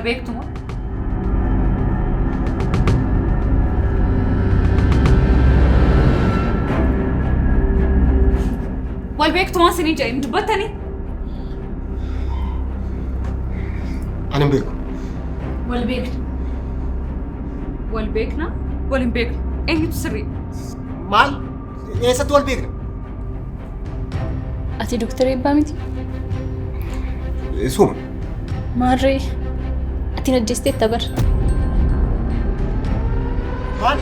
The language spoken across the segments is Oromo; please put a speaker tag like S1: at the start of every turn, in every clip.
S1: beektu moo? Wal beektu moo isinii jedhe hin dubbattanii?
S2: Ani hin beeku.
S1: Wal beekna. Wal beekna, wal hin beeknu. Eenyutu sirrii?
S2: Maal? Eessatti wal beekna?
S3: Ati Dooktar Eebbaa miti?
S2: Suma.
S3: Maarree ati na ajjeesteetta bar.
S2: Maal?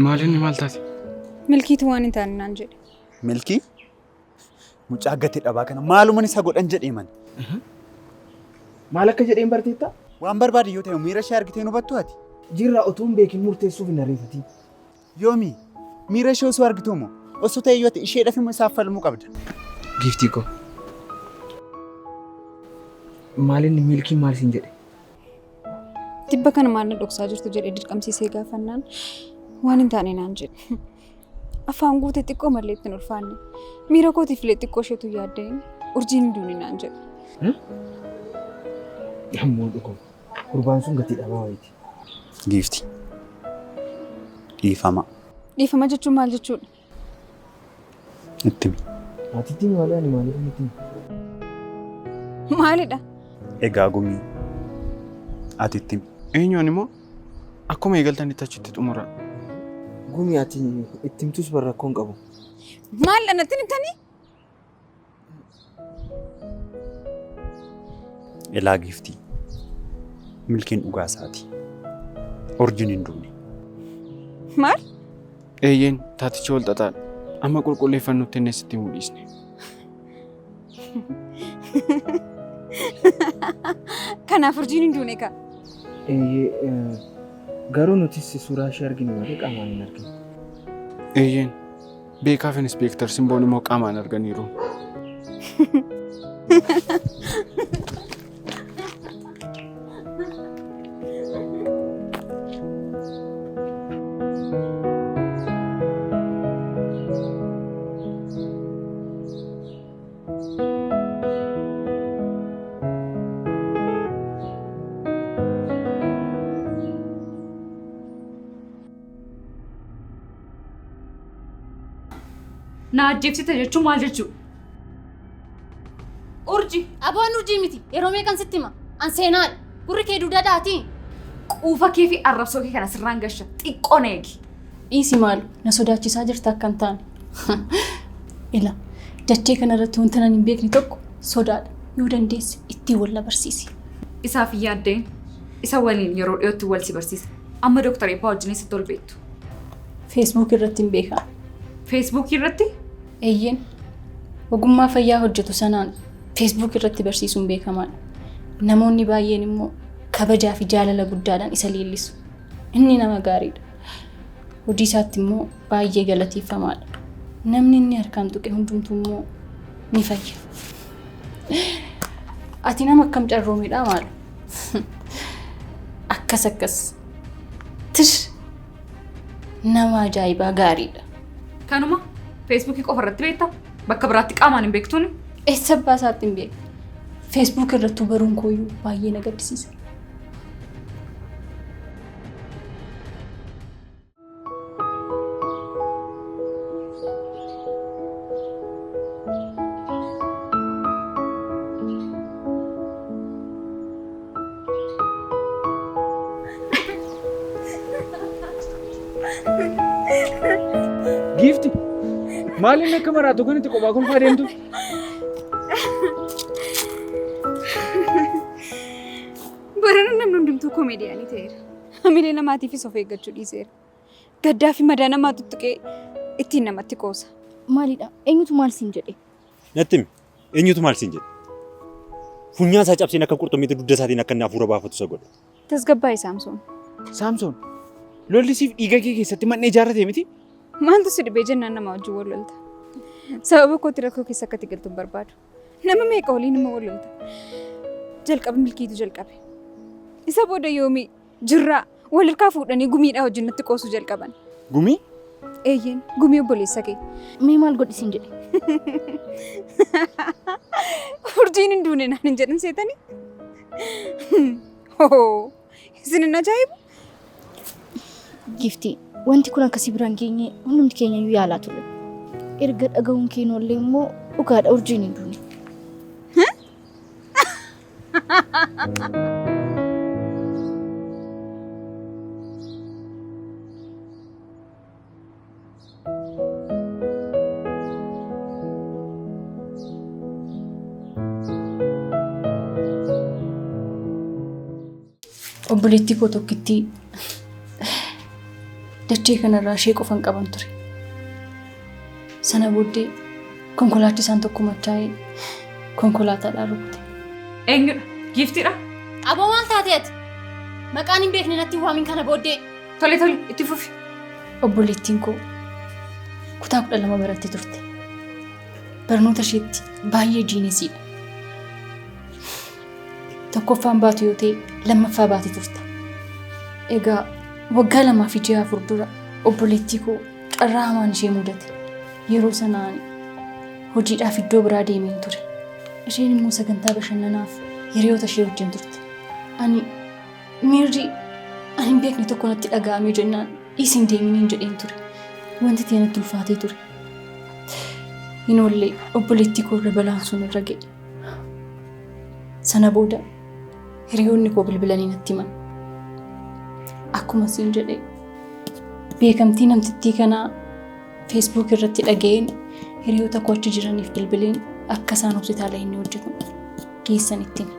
S4: Maalinni maal taate?
S5: Milkiitu waan hin taane naan jedhe.
S6: Milkii? Mucaa gati dhabaa kana maaluman isa godhan jedhee man.
S7: Maal akka jedheen barteetta?
S6: Waan barbaade yoo ta'e miira ishee argitee hin hubattu ati?
S7: Jirraa utuu hin beekin murteessuuf hin ariifatiin.
S6: Yoomi? Miira ishee osoo argituu moo? Osoo ta'e yoo ta'e isheedhaaf immoo isaaf falmuu qabda.
S7: Giiftii koo. Maalinni milkiin maal siin jedhe?
S5: Tibba kana maal na dhoksaa jirtu jedhee dirqamsiisee gaafannaan waan hin taane naan jedhe. Afaan guute xiqqoo malee itti hin ulfaanne. Miira kootiif illee xiqqoo isheetu yaadda'in urjiin hin duune naan jedhe.
S7: Ammoo dhuguma. Gurbaan sun gatii dhabaa wayiiti.
S6: Giifti. Dhiifama.
S5: Dhiifama jechuun maal jechuudha?
S6: Itti himi.
S7: Ati itti himi malee ani maaliif itti himi?
S5: Maalidha?
S6: Egaa gumii. Ati itti himi.
S4: Eenyu ani immoo akkuma eegaltanitti achitti xumuraa.
S7: Gumi ati itti himtus bar rakkoo hin qabu.
S5: Maal natti himtanii?
S6: Ilaa giiftii. Milkiin dhugaa isaati. Urjiin hin duune.
S5: Maal?
S4: Eeyyeen taatichi wal xaxaadha. Amma qulqulleeffannutti inni sitti himuu dhiisne.
S5: Kanaaf urjiin hin duune kaa.
S7: Eeyyee garuu nutis suuraa ishee argine malee qaamaan hin argine.
S4: Eeyyeen beekaaf inspeektar Simboon immoo qaamaan arganiiru.
S1: Na ajjeefsite jechuun maal jechuu? Urji!
S3: Aboon urjii miti. Yeroo meeqan sitti hima? An seenaadha. Gurri kee duudadhaatii.
S1: Quufa kee fi arrabsoo kee kana sirraan gasha. Xiqqoo na eegi.
S3: Dhiisi maalo. Na sodaachisaa jirta akka hin taane. Ila dachee kanarratti wanta nan hin beekne tokko sodaadha. Yoo dandeesse ittiin wal na barsiisi.
S1: Isaaf hin yaadda'in. Isa waliin yeroo dhiyootti wal si barsiisa. Amma Dooktar Eebbaa wajjin eessatti wal beektu?
S3: Facebook irratti hin beeka.
S1: Feesbuukii irratti?
S3: Eeyyeen. Ogummaa fayyaa hojjetu sanaan Facebook irratti barsiisuun beekamaadha. Namoonni baay'een immoo kabajaa fi jaalala guddaadhaan isa leellisu. Inni nama gaariidha. Hojii isaatti immoo baay'ee galateeffamaadha. Namni inni harkaan tuqe hundumtuu immoo ni fayya. Ati nama akkam carroomedha maal? Akkas akkas. Tish! Nama ajaa'ibaa gaariidha.
S1: Kanuma Feesbuukii qofa irratti beektaa? Bakka biraatti qaamaan hin beektuuni?
S3: Eessa abbaa isaatti hin beeku. Feesbuuk irrattuu baruun kooyyuu baay'ee na gaddisiisa.
S4: Giifti! Maaliin akka maraatu kan itti kophaa kolfaa deemtu?
S5: Barana namni hundumtuu komeediyaanii ta'eera. Hamilee namaatiifis of eeggachuu dhiiseera. Gaddaa fi madaa namaa tuttuqee ittiin namatti qoosa.
S3: Maalidha? Eenyutu maal siin jedhe?
S6: Natti himi. Eenyutu maal siin jedhe? Funyaan isaa cabseen akka qurxummiitti dugda isaatiin akka inni hafuura baafatu isa godhe.
S5: Tasgabbaa'i Saamsoon.
S4: Saamsoon, lolli siif dhiiga kee keessatti man'ee ijaarrate miti?
S5: Maaltu si dhibee jennaan nama wajjin wal lolta? Sababa kootti rakkoo keessa akka ati galtu hin barbaadu. Nama meeqa waliin immoo wal lolta? Jalqaba Milkiitu jalqabe. Isa booda Yoomii, Jirraa wal harkaa fuudhanii gumiidhaa wajjin natti qoosuu jalqaban.
S4: Gumii?
S5: Eeyyeen, gumii obboleessa kee.
S3: Mee maal godhi siin jedhe?
S5: Urjiin hin duune naan hin jedhin seetanii? Hoo, isin hin ajaa'ibu?
S3: Giftii, wanti kun akkasii biraan geenye hundumti keenya iyyuu yaalaa turre. Erga dhaga'uun keenya ollee immoo dhugaadha urjiin hin duune. Obboleettii koo tokkittii dachee kanarraa ishee qofan qaban ture. Sana booddee konkolaachisaan tokko machaa'ee konkolaataadhaan rukute.
S1: Eenyudha? Giiftiidha?
S3: Aboo maal taate ati? Maqaan hin beekne natti hin waamin kana booddee.
S1: Tole tole itti fufi.
S3: Obboleettiin koo kutaa 12 baratti turte. Barnoota isheetti baay'ee jiinesiidha. Tokkoffaan baatu yoo ta'e lammaffaa baate turte. Egaa waggaa 2 fi ji'a 4 dura obboleettii koo carraa hamaan ishee mudate. Yeroo sana ani hojiidhaaf iddoo biraa deemeen ture. Isheen immoo sagantaa bashannanaaf hiriyoota ishee wajjin turte. Ani miirri ani hin beekne tokko natti dhaga'amee jennaan dhiisi hin deeminiin jedheen ture. Wanti ta'e natti ulfaatee ture. Hin oolle obboleettii koo irra balaan sun irra ga'e. Sana booda hiriyoonni koo bilbilanii natti himan. Akkuma siin jedhe beekamtii namtittii kanaa Facebook irratti dhaga'een hiriyoota koo achi jiraniif bilbileen akka isaan hospitaala inni hojjetu geessan itti hime.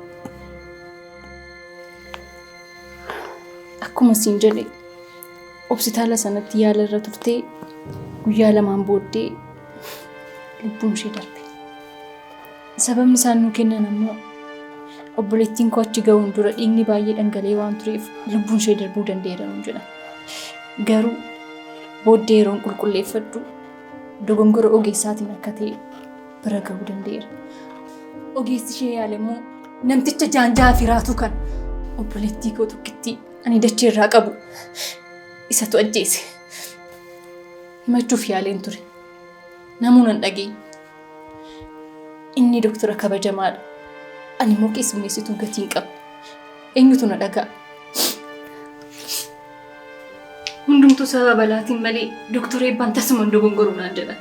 S3: Akkuma siin jedhe hospitaala sanatti yaala irra turtee guyyaa lamaan booddee lubbuun ishee darbe. Sababni isaan nuu kennan ammoo obboleettiin koo achi ga'uun dura dhiigni baay'ee dhangala'ee waan tureef lubbuun ishee darbuu danda'eera nuun jedhan. Garuu booddee yeroon qulqulleeffadhu dogongora ogeessaatiin akka ta'e bira ga'uu danda'eera. Ogeessi ishee yaale immoo namticha jaanjaa fi raatuu kan obboleettii koo tokkittii ani dachee irraa qabu isatu ajjeese. Himachuuf yaaleen ture. Namuu nan dhageenye. Inni doktora kabajamaadha. Ani immoo keessummeessituu gatii hin qabne. Eenyutu na dhaga'a? Hundumtuu sababa balaatiin malee doktora eebbaan tasuma hin dogongoru naan jedhan.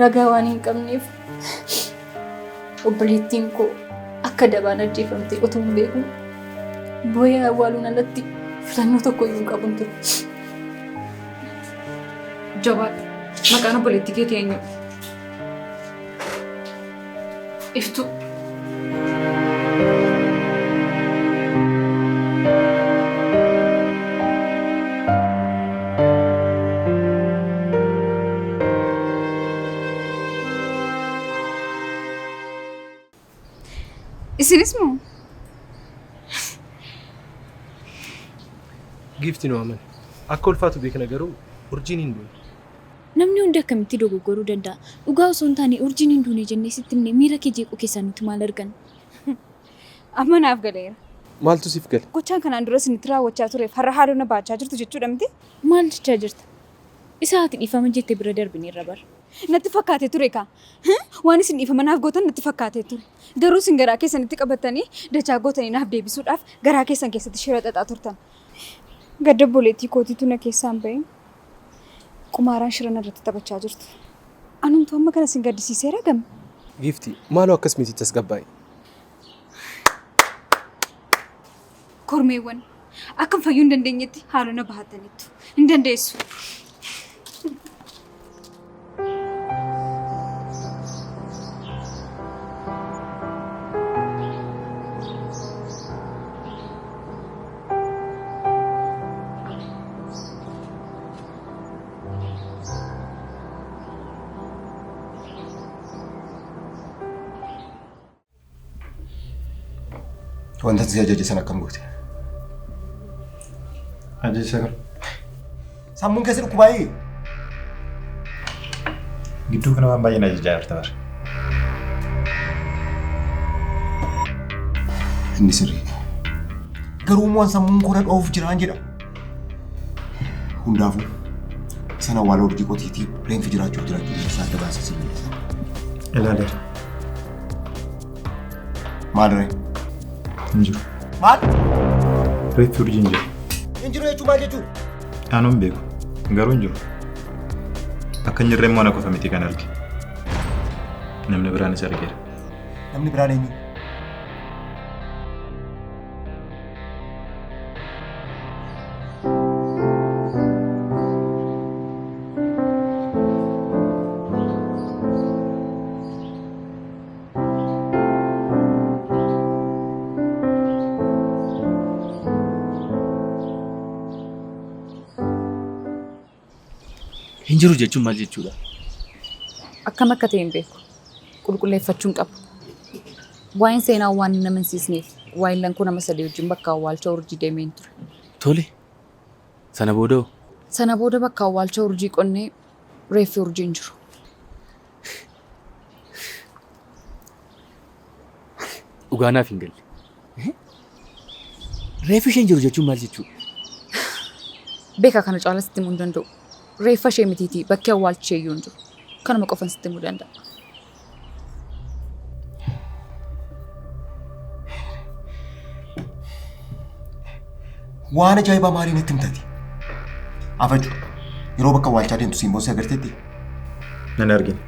S3: Ragaa waan hin qabneef obboleettiin koo akka dabaan ajjeefamte otoo hin beeku booyee awwaaluun alatti filannoo tokko iyyuu hin qabun ture.
S1: Jabaadhu. Maqaan obboleettii keetii eenyu? Iftuu.
S5: Isinis moo?
S8: Giifti nu amani. Akka ulfaatu beekna garuu urjiin hin duune.
S9: Namni hundi akkamitti dogoggoruu danda'a? Dhugaa osoo hin taane urjiin hin duune jennee sitti himne miira kee jeequu keessaa nuti maal arganna?
S5: Amma naaf galeera.
S8: Maaltu siif gale?
S5: Gochaan kanaan dura isinitti raawwachaa tureef har'a haaloo na baachaa jirtu jechuudha miti?
S9: Maal jechaa jirta? Isa ati dhiifama jette bira darbineerra bar.
S5: Natti fakkaatee ture kaa. Waan isin dhiifama naaf gootan natti fakkaatee ture. Garuu isin garaa keessanitti qabattanii dachaa gootanii naaf deebisuudhaaf garaa keessan keessatti shira xaxaa turtan. Gadda obboleettii kootiitu na keessaa hin bahin. Qumaaraan shira narratti taphachaa jirtu. Anumtuu amma kana isin gaddisiiseera gamme.
S8: Giiftii, maaloo akkas miti tasgabbaa'i.
S5: Kormeewwan akkam fayyuu hin dandeenyetti haaloo na bahataniittu. Hin dandeessu.
S2: Wanta si ajaje sana akkam goote?
S10: Ajaja isa kam?
S2: Sammuun keessa dhukkubaa'ee?
S10: Gidduu kana waan baay'een ajajaa jirta bara.
S2: Inni sirriidha. Garuu immoo an sammuun koo na dhoofuuf jiraan jedha. Hundaafuu sana awwaala urjii qotiitii reenfi jiraachuu jiraachuu isaa adda baasee si mul'isa.
S10: Ilaaleera.
S2: Maal ree?
S10: Hin jiru.
S2: Maal?
S10: Reeffi urjii hin jiru.
S2: Hin jiru jechuun maal jechuudha?
S10: Anuu hin beeku. Garuu hin jiru. Akka hin jirre immoo ana qofa miti kan arge. Namni biraanis argeera.
S2: Namni biraan eenyu?
S7: Hin jiru jechuun maal jechuudha?
S1: Akkam akka ta'e hin beeku. Qulqulleeffachuun qaba. Waa'een seenaa waan hin amansiisneef waa'een lankuu nama sadii wajjin bakka awwaalcha urjii deemeen ture.
S7: Tole. Sana booda hoo?
S1: Sana booda bakka awwaalcha urjii qonnee reeffi urjii hin jiru.
S7: Dhugaa naaf hin galle. Reeffi isheen jiru jechuun maal jechuudha?
S1: Beekaa kana caalaa sitti himuu hin danda'u. Reeffa ishee mitiitii bakki awwaalchi ishee iyyuu hin jiru. Kanuma qofan sitti himuu danda'a.
S2: Waan ajaa'ibaa maaliin itti himtati? Afaju, yeroo bakka awwaalchaa deemtu Simboon si agarteetti?
S10: Nan argine.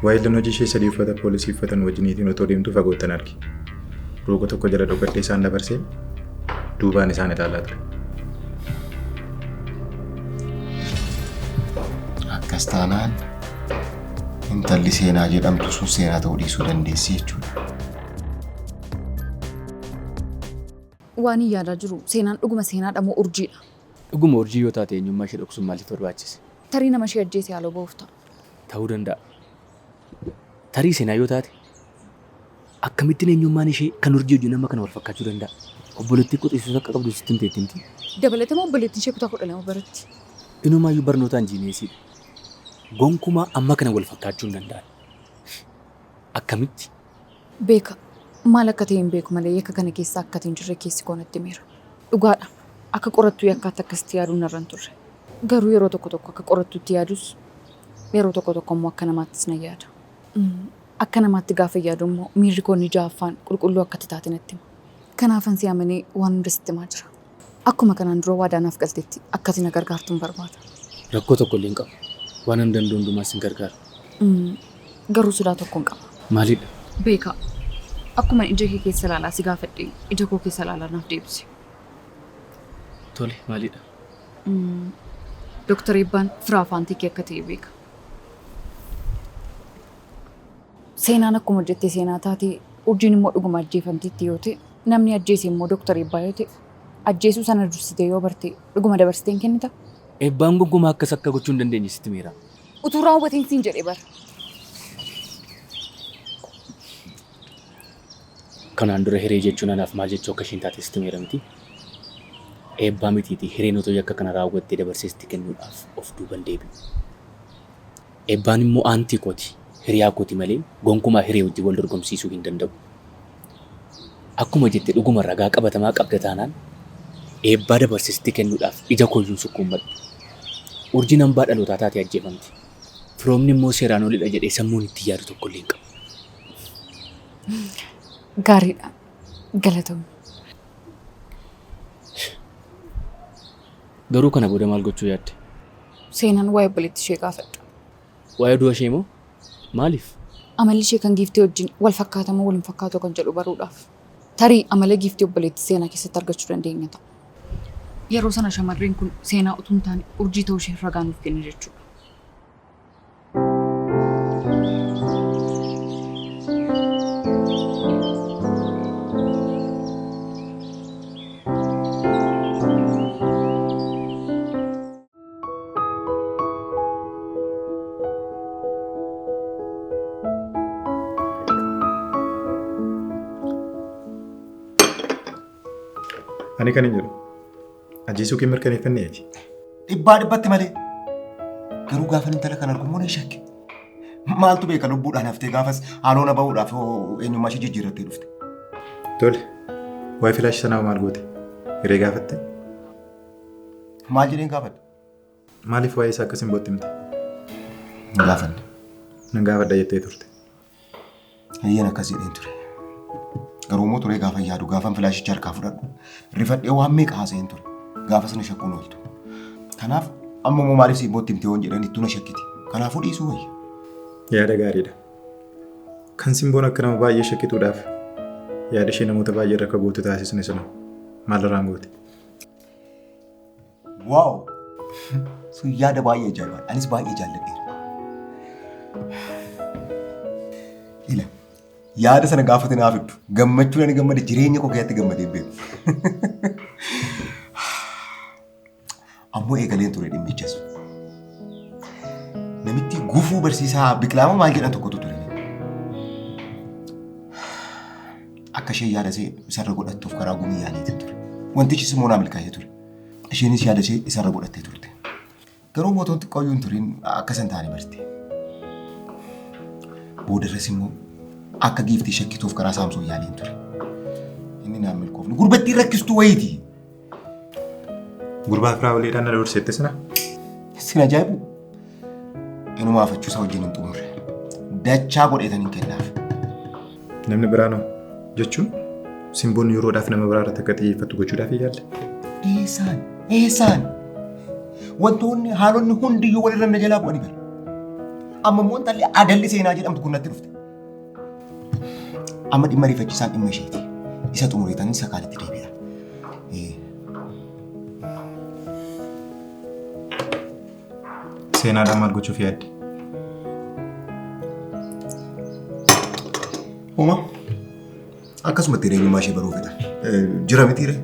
S10: Waayillan hojii ishee sadii uffata poolisii uffatan wajjiniitiin otoo deemtuu fagoottan arge. Ruuqa tokko jala dhokadhee isaan dabarsee duubaan isaan ilaalaa ture.
S2: Akkas taanaan intalli seenaa jedhamtu sun seenaa ta'uu dhiisuu dandeessi jechuudha.
S1: Waan hin yaadaa jiru seenaan dhuguma seenaadha moo urjiidha?
S7: Dhuguma urjii yoo taate eenyummaa ishee dhoksuun maaliif barbaachise?
S1: Tarii nama ishee ajjeese haaloo ba'uuf ta'a.
S7: Ta'uu danda'a. Tarii seenaa yoo taate akkamittiin eenyummaan ishee kan urjii wajjin amma kana wal fakkaachuu danda'a? Obboleettii quxisuu akka qabdu sitti himteetti miti?
S1: Dabalatama obboleettiin ishee kutaa 12 baratti.
S7: Inumaayyuu barnootaan jiineesiidha. Gonkumaa amma kana wal fakkaachuu hin danda'an. Akkamitti?
S1: Beeka. Maal akka ta'e hin beeku malee yakka kana keessa akka hin jirre keessi koo natti himeera. Dhugaadha. Akka qorattuu yakkaatti akkasitti yaaduun narra hin turre. Garuu yeroo tokko tokko akka qorattuutti yaadus yeroo tokko tokko immoo akka namaattis nan yaada. Akka namaatti gaafa yaadu immoo miirri koo inni ja'affaan qulqulluu akka ati taate natti hima. Kanaafan si amanee waan hunda sitti himaa jira. Akkuma kanaan dura waadaa naaf galtetti akka ati na gargaartun barbaada.
S7: Rakkoo tokko illee hin qabu. Waanan danda'u hundumaa sin gargaara.
S1: Garuu sodaa tokkon qaba.
S7: Maalidha?
S1: Beekaa, akkuman ija kee keessa ilaalaa si gaafadhe ija koo keessa ilaalaa naaf deebisi.
S7: Tole, maalidha?
S1: Doktar Eebbaan fira afaantii kee akka ta'e beeka. Seenaan akkuma jette seenaa taate urjiin immoo dhuguma ajjeefamteetti yoo ta'e namni ajjeese immoo Doktar Eebbaa yoo ta'e ajjeesuu sana dursitee yoo barte dhuguma dabarsitee hin kennita?
S7: Eebbaan gonkumaa akkas akka gochuu hin dandeenye sitti himeera.
S1: Utuu raawwatiin siin jedhe bara.
S7: Kanaan dura hiree jechuun anaaf maal jechuu akka isheen taate sitti himeera miti. Eebbaa mitiitii hireen otoo yakka kana raawwattee dabarsee sitti kennuudhaaf of duuba hin deebi'u. Eebbaan immoo aantii kooti, hiriyaa kooti malee gonkumaa hiree wajjin wal dorgomsiisuu hin danda'u. Akkuma jette dhuguma ragaa qabatamaa qabda taanaan eebbaa dabarsee sitti kennuudhaaf ija kooyyuu hin sukkuummadhu. Urjiin hambaa dhalootaa taatee ajjeefamte. Firoomni immoo seeraan olidha jedhee sammuun ittiin yaadu tokkollee hin qabu.
S1: Gaariidha. Galatoomi.
S7: Garuu kana booda maal gochuu yaadde?
S1: Seenaan waa'ee obboleettii ishee gaafadha.
S7: Waa'ee du'a ishee moo? Maaliif?
S1: Amalli ishee kan giiftii wajjin wal fakkaatamoo wal hin fakkaatu kan jedhu baruudhaaf. Tarii amala giiftii obboleettii seenaa keessatti argachuu dandeenya ta'a. Yeroo sana shamarreen kun seenaa utuu hin taane urjii ta'uu ishee ragaa nuuf kenna jechuudha.
S10: Ani kan hin jedhu ajjeesuu kee mirkaneeffanneeti.
S2: Dhibbaa dhibbatti malee. Garuu gaafa intala kan argu immoo ni shakke. Maaltu beeka lubbuudhaan haftee gaafas haaloo na bahuudhaaf eenyummaa ishee jijjiirrattee dhufte.
S10: Tole, waa'ee filaashii sanaa maal goote? Hiree gaafatte?
S2: Maal jedheen gaafadhe?
S10: Maaliif waa'ee isaa akkas hin bootti himte?
S2: Hin gaafanne.
S10: Nan gaafadha jettee turte.
S2: Eeyyeen akkas jedheen ture. Garuu immoo turee gaafa yaadu gaafan filaashicha harkaa fudhadhu rifadhee waan meeqa haasa'een ture. Gaafas na shakkuun ooltu. Kanaaf amma immoo maaliif siin bootti himte yoon jedhan ittuu na shakkiti. Kanaafuu dhiisuu wayya.
S10: Yaada gaariidha. Kan simboon akka nama baay'ee shakkituudhaaf yaada ishee namoota baay'ee irra akka gootu taasisne sana maal irraan goote?
S2: Waaw! Sun yaada baay'ee ajaa'ibaadha. Anis baay'ee jaalladheera. Ila yaada sana gaafate naaf fiddu. Gammachuun ani gammade jireenya koo keessatti gammadee hin beeku. Ammoo eegaleen ture dhimmichas. Namitti gufuu barsiisaa Biqilaamoo maal jedhan tokkotu ture. Akka isheen yaada ishee isarra godhattuuf karaa gumii yaaleetiin ture. Wantichis immoo naa milkaa'ee ture. Isheenis yaada ishee isarra godhattee turte. Garuu mootoon xiqqoo iyyuu hin turin akka san taane barte. Boodarras immoo akka giiftii shakkituuf karaa saamsoo yaaleen ture. Inni naan milkoofne. Gurbattiin rakkistuu wayiiti.
S10: Gurbaa firaa waliidhaan na durseette sana?
S2: Sin ajaa'ibu. Inuma afachuusaa wajjin hin xumurre. Dachaa godheetan hin kennaaf.
S10: Namni biraanoo jechuun simboon yeroodhaaf nama biraa irratti akka xiyyeeffattu gochuudhaaf yaalle.
S2: Eessaan? Eessaan? Wantoonni haalonni hundiyyuu walirra na jalaa bu'anii bara. Amma immoo intalli adalli seenaa jedhamtu kun natti dhufte. Amma dhimma rifachiisaan dhimma isheeti. Isa xumureetanii isa kaanitti deebi'a.
S10: Seenaadhaan maal gochuuf yaadde?
S2: Homaa akkasumatti eenyummaa ishee baruu fedha. Jira mitiiree?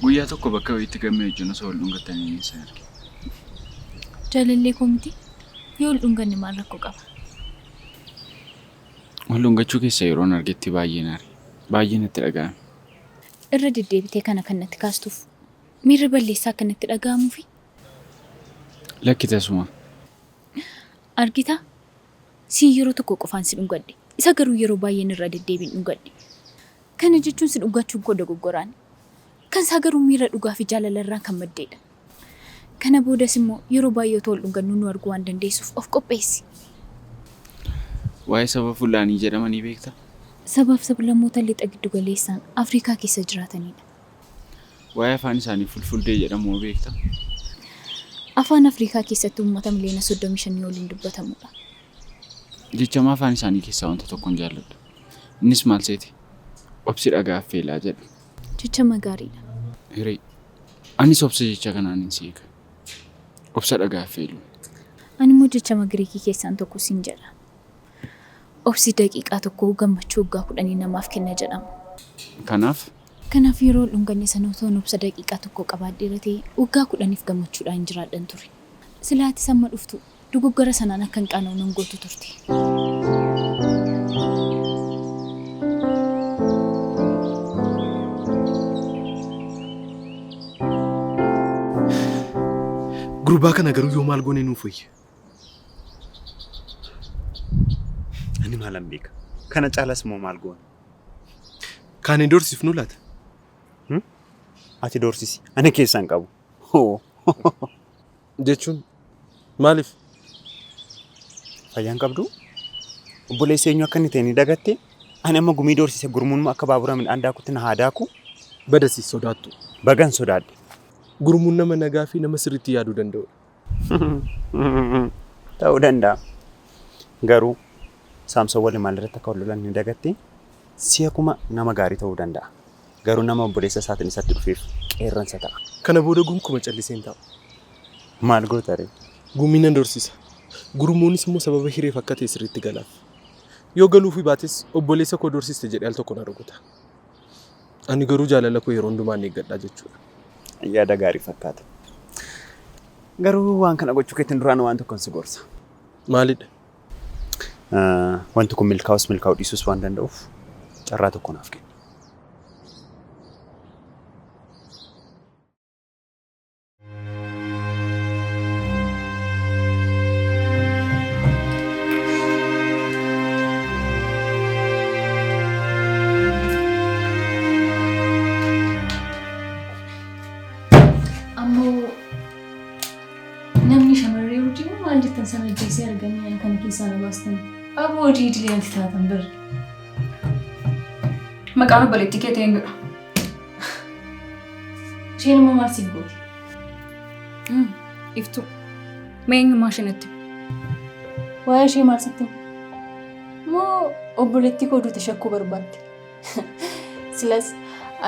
S4: Guyyaa tokko bakka wayiitti gammee wajjin osoo wal dhungatanii isin arge.
S9: Jaalallee koo miti yoo wal dhunganne maal rakkoo qaba?
S4: Wal dhungachuu keessa yeroon argetti baay'een aare. Baay'ee natti dhaga'ame.
S9: Irra deddeebitee kana kan natti kaastuuf miirri balleessaa akka natti dhaga'amuufi?
S4: Lakki tasuma.
S9: Argitaa? Siin yeroo tokko qofaan si dhungadhe. Isa garuu yeroo baay'een irra deddeebiin dhungadhe. Kana jechuun si dhungachuun koo dogoggoraan. Kan isaa garuu miira dhugaa fi jaalala irraan kan maddeedha. Kana boodas immoo yeroo baay'ee otoo wal dhungannu nu arguu waan dandeessuuf of qopheessi.
S4: Waa'ee saba Fulaanii jedhamanii beektaa?
S9: Sabaaf sablammoota lixa giddu galeessaan Afrikaa keessa jiraatanidha.
S4: Waa'ee afaan isaanii Fulfuldee jedhamu hoo beektaa?
S9: Afaan Afrikaa keessatti uummata miliyoona 35 oliin dubbatamudha.
S4: Jechama afaan isaanii keessaa wanta tokkoon jaalladha. Innis maal seeti? Obsi dhagaa affeelaa jedha.
S9: Jechama gaariidha.
S4: Hiree, anis obsa jecha kanaan hin si eega. Obsa dhagaa affeelu.
S9: Ani immoo jechama Giriikii keessaan tokko siin jedha. Obsi daqiiqaa tokko gammachuu waggaa 10 namaaf kenna jedhama.
S4: Kanaaf?
S9: Kanaaf yeroo dhunganne sana otoo obsa daqiiqaa tokko qabaadheera ta'e waggaa 10f gammachuudhaan jiraadhan ture. Silaatis amma dhuftu dogoggora sanaan akka hin qaana'u nan gootu turte.
S8: Gurbaa kana garuu yoo maal goone nuuf wayya?
S6: Ani maalan beeka? Kana caalas immoo maal goona?
S8: Kaan hin doorsifnu laata?
S6: Ati doorsisi. Ani keessaan qabu.
S8: Jechuun maaliif?
S6: Fayyaan qabdu? Obboleessi eenyu akka inni ta'e ni dagatte? Ani amma gumii doorsise gurmuun akka baabura midhaan daakutti na haa daaku.
S8: Badasi sodaattu.
S6: Bagan sodaadhe.
S8: Gurmuun nama nagaa fi nama sirriitti yaaduu danda'udha.
S6: Ta'uu danda'a. Garuu Saamsoon waliin maalirratti akka wal lolan ni dagatte? Si'a kuma nama gaarii ta'uu danda'a. Garuu nama obboleessa isaatiin isatti dhufeef qeerransa ta'a.
S8: Kana booda gonkumaa callisee hin taa'u.
S6: Maal goota ree?
S8: Gumii nan doorsisa. Gurmuunis immoo sababa hireef akka ta'e sirriitti galaaf. Yoo galuufii baates obboleessa koo doorsiste jedhee al tokko na rukuta. Ani garuu jaalala koo yeroo hundumaa hin eeggadha jechuudha.
S6: Yaada gaarii fakkaata. Garuu waan kana gochuu keetiin duraan waan tokkon si gorsa.
S8: Maalidha?
S6: Wanti kun milkaa'us milkaa'uu dhiisuus waan danda'uuf carraa tokko naaf kenni.
S3: Ammoo namni shamarree hojii moo maal jettan sana ajjeesee argamee kana keessaa na baastan. Aboo hojii idilee natti taatan bari.
S1: Maqaan obboleettii keetii eenyudha?
S3: Isheen immoo maal siif gooti?
S1: Iftuu. Mee eenyummaa ishee natti himi?
S3: Waa'ee ishee maal sitti himu? Moo obboleettii koo duute shakkuu barbaadde? Silas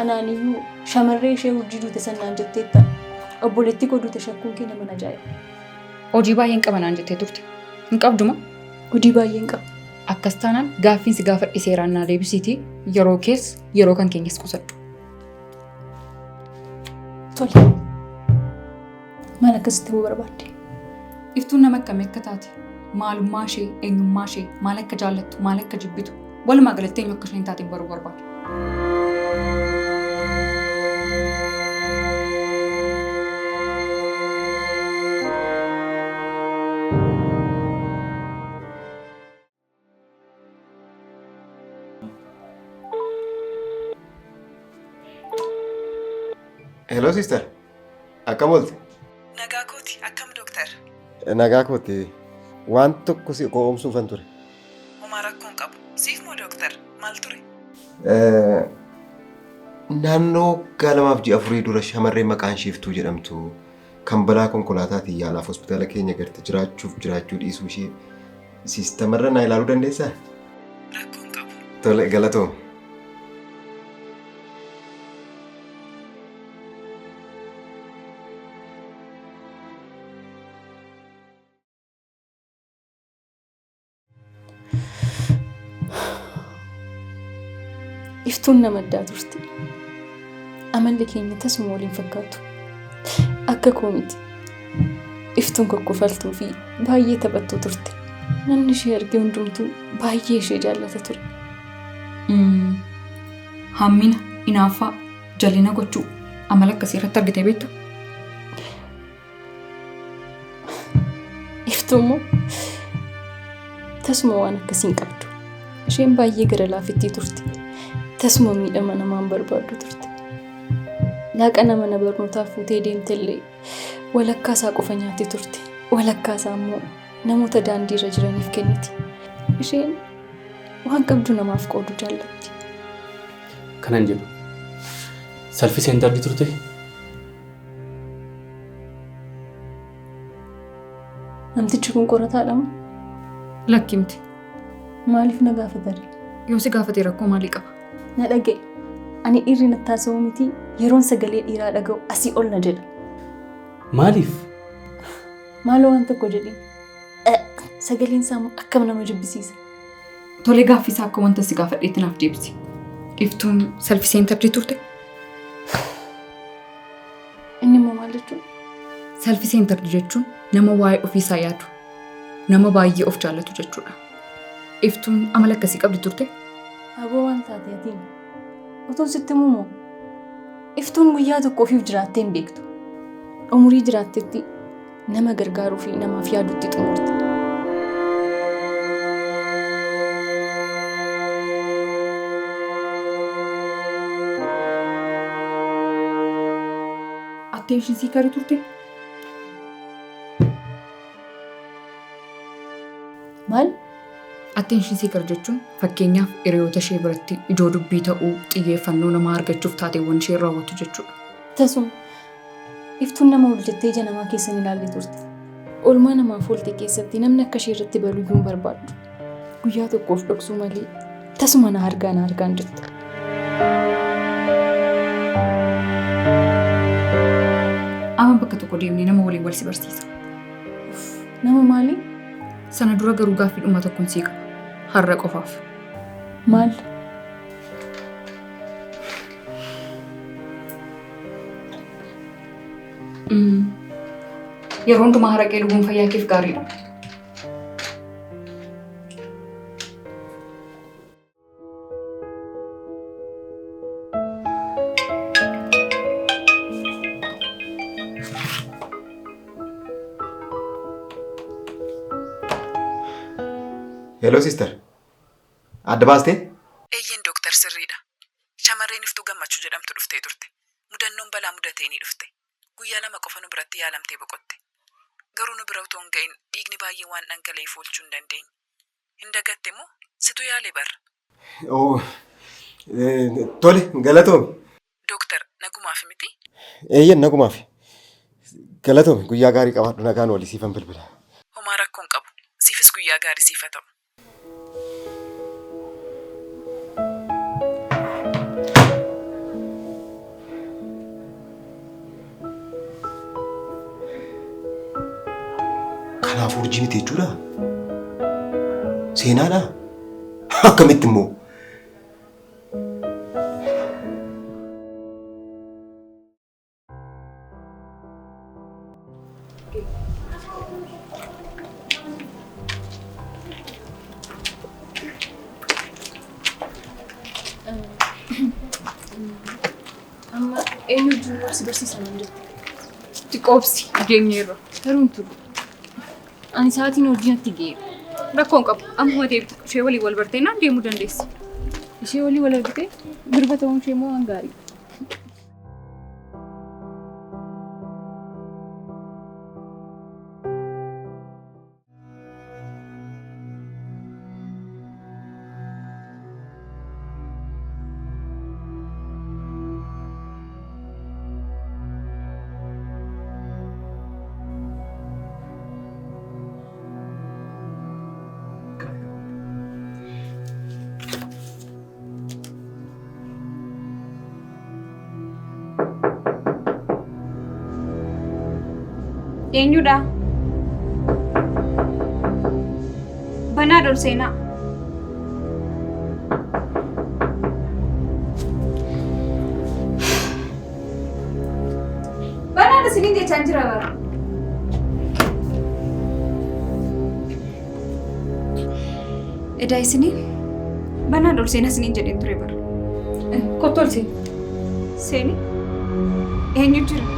S3: anaaniyyuu shamarree ishee urjii duute sannaan jetteetta. Obboleettii koo duute shakkuun kee nama ajaa'iba.
S1: Hojii baay'een qaba naan jettee turte. Hin qabdu moo?
S3: Hojii baay'een qaba.
S1: Akkas taanaan gaaffiin si gaafadhe seeraan naa deebisiitii yeroo kees yeroo kan keenyas qusadhu.
S3: Tole. Maal akkasitti himuu barbaadde?
S1: Iftuun nama akkamii akka taate, maalummaa ishee, eenyummaa ishee, maal akka jaallattu, maal akka jibbitu, walumaa galatti eenyu akka isheen taateen baruu barbaada.
S2: Hello sister, akkam oolte?
S11: Nagaa kooti, akkam dooktar?
S2: Nagaa kooti. Waan tokko si ko'oomsuufan ture.
S11: Homaa rakkoon qabu. Siif moo dooktar? Maal ture?
S2: Naannoo waggaa 2 fi ji'a 4 dura shamarree maqaan ishee Iftuu jedhamtu kan balaa konkolaataatiin yaalaaf hospitaala keenya garte jiraachuuf jiraachuu dhiisuu ishee siistamarra naa ilaaluu dandeessaa?
S11: Rakkoon qabu.
S2: Tole galatoom.
S3: Iftuun nama addaa turte. Amalli keenya tasuma waliin fakkaatu. Akka koo miti. Iftuun kokkofaltuu fi baay'ee taphattuu turte. Namni ishee arge hundumtuu baay'ee ishee jaallata ture.
S1: Hammina, inaaffaa, jal'ina gochuu amala akkasii irratti argitee beektaa?
S3: Iftuu immoo tasuma waan akkasii hin qabdu. Isheen baay'ee gara laafittii turte. Tasuma miidhama namaan barbaaddu turte. Laaqana mana barnootaa fuutee deemtellee walakkaa isaa qofa nyaatti turte. Walakkaa isaa immoo namoota daandii irra jiraniif kenniti. Isheen waan qabdu namaaf qooduu jaallatti.
S7: Kanan jedhu salfii seentarri turte?
S3: Namtichi kun qorataadha moo?
S1: Lakki miti.
S3: Maaliif na gaafatare?
S1: Yoo si gaafate rakkoo maalii qaba?
S3: Na dhaga'i. Ani dhiirri natti haasa'u miti yeroon sagalee dhiiraa dhaga'u asii ol na jedha.
S7: Maaliif?
S3: Maaloo waan tokko jedhi. Sagaleen isaa akkam nama jibbisiisa.
S1: Tole gaaffii isaa akka wanta si gaafadheetti naaf deebisi. Iftuun self centered turte?
S3: Inni immoo maal jechuudha?
S1: Self centered jechuun nama waa'ee ofiisaa yaadu, nama baay'ee of jaallatu jechuudha. Iftuun amala akkasii qabdi turte?
S3: Aboo waan taate atiin. Otoon sitti himu Iftuun guyyaa tokko ofiif jiraattee hin beektu. Umurii jiraattetti nama gargaaruu fi namaaf yaadutti xumurte.
S1: Attention seeker turte?
S3: Maal?
S1: Attention seeker jechuun fakkeenyaaf hiriyoota ishee biratti ijoo dubbii ta'uu xiyyeeffannoo namaa argachuuf taateewwan ishee raawwattu jechuudha.
S3: Tasuma Iftuun nama ol jettee ija namaa keessa hin ilaalle turte. Oolmaa namaaf oolte keessatti namni akka ishee irratti baluyyuu hin barbaaddu. Guyyaa tokkoof dhoksuu malee tasuma na argaa na argaan jirtu.
S1: Amma bakka tokko deemnee nama waliin wal si barsiisa.
S3: Nama maali?
S1: Sana dura garuu gaaffii dhuma tokkoon sii qaba. Har'a qofaaf.
S3: Maal?
S1: Yeroo hundumaa haraqee dhuguun fayyaa keef gaariidha.
S2: Hello sister. Adda baastee?
S11: Eeyyeen dooktar sirriidha. Shamarreen Iftuu Gammachuu jedhamtu dhuftee turte. Mudannoon balaa mudateenii dhufte. Guyyaa 2 qofa nu biratti yaalamtee boqotte. Garuu nu bira otoo hin ga'in dhiigni baay'ee waan dhangala'eef oolchuu hin dandeenye. Hin dagatte moo? Situ yaale bar.
S2: Oh, tole galatoomi.
S11: Dooktar nagumaafi miti?
S2: Eeyyeen nagumaafi. Galatoomi guyyaa gaarii qabaadhu nagaan ooli siifan bilbila.
S11: Homaa rakkoo hin qabu. Siifis guyyaa gaarii siif haa ta'u.
S2: Kanaaf urjii miti jechuudha? Seenaadha? Akkamitti immoo?
S3: Amma eenyu wajjin wal si barsiisa naan jette?
S1: Xiqqoo obsi deemneerra. Garuu hin turu.
S3: Ani sa'aatiin hojii natti ga'eera.
S1: Rakkoo hin qabu. Ammuma deemta. Ishee waliin wal barteennaan deemuu dandeessa.
S3: Ishee waliin wal argitee durba ta'uun ishee immoo waan gaarii.
S5: Eenyudha? Banaa ol seenaa. Banaadha isiniin jechaan jira bara. Edaa isiniin banaan ol seenaa isiniin jedheen ture bara.
S1: Kottu ol seeni.
S5: Seeni? Eenyu jira?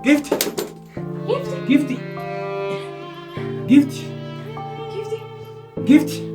S12: Giifti! Giifti! Giifti! Giifti! Giifti!